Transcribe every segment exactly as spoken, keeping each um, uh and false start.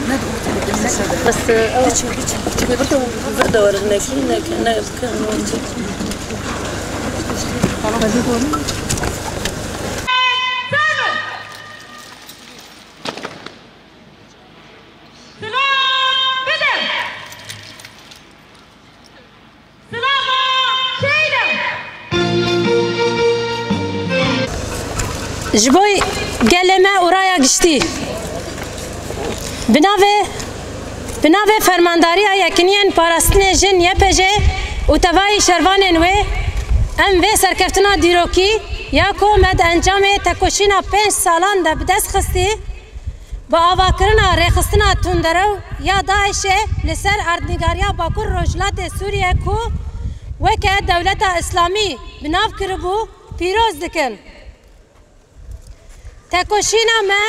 Bes, e, ew, vir de werin, nekî, neke, ne, bike, ne olacak. Ji bo gelê me û raya giştî. Bi navê, bi navê Fermandariya Yekîniyên Parastinê Jin Y P J û tevayî şervanên wê, em vê serkeftina dîrokî ya ku me di encamê tekoşîna pênc salan de bi dest xistî, bi avakirina rêxistina tunderew ya DAIŞ'ê li ser erdnîgariya Bakur Rojhilatê Sûriyê ku weke Dewleta Îslamî bi nav kiribû, pîroz dikin. Tekoşîna me,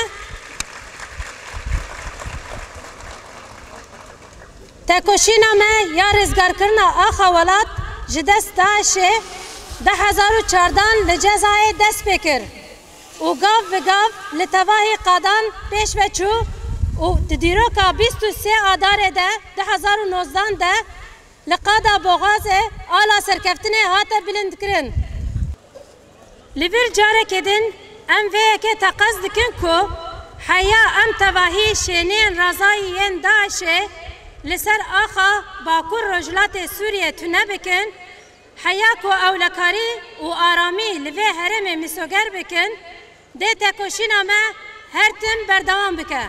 tekoşîna me ya rêzgarkirina axa welat ji dest DAIŞ'ê du hezar û çardan li Cezayê dest pê kir û gav bi gav li tevahî qadan pêş ve çû û di dîroka bîst û sê Adarê de du hezar û nozdan de li qada Boxazê ala serkeftinê hate bilindkirin. Li vir carekê din em vê yekê teqez dikin ku heya em tevahî şêniyên razayî yên DAIŞ'ê li ser axa Bakur Rojhilatê Sûriyê tune bikin, heya ku ewlekarî û aramî li vê herêmê mîsoger bikin, dê tekoşîna me her tim berdewam bike.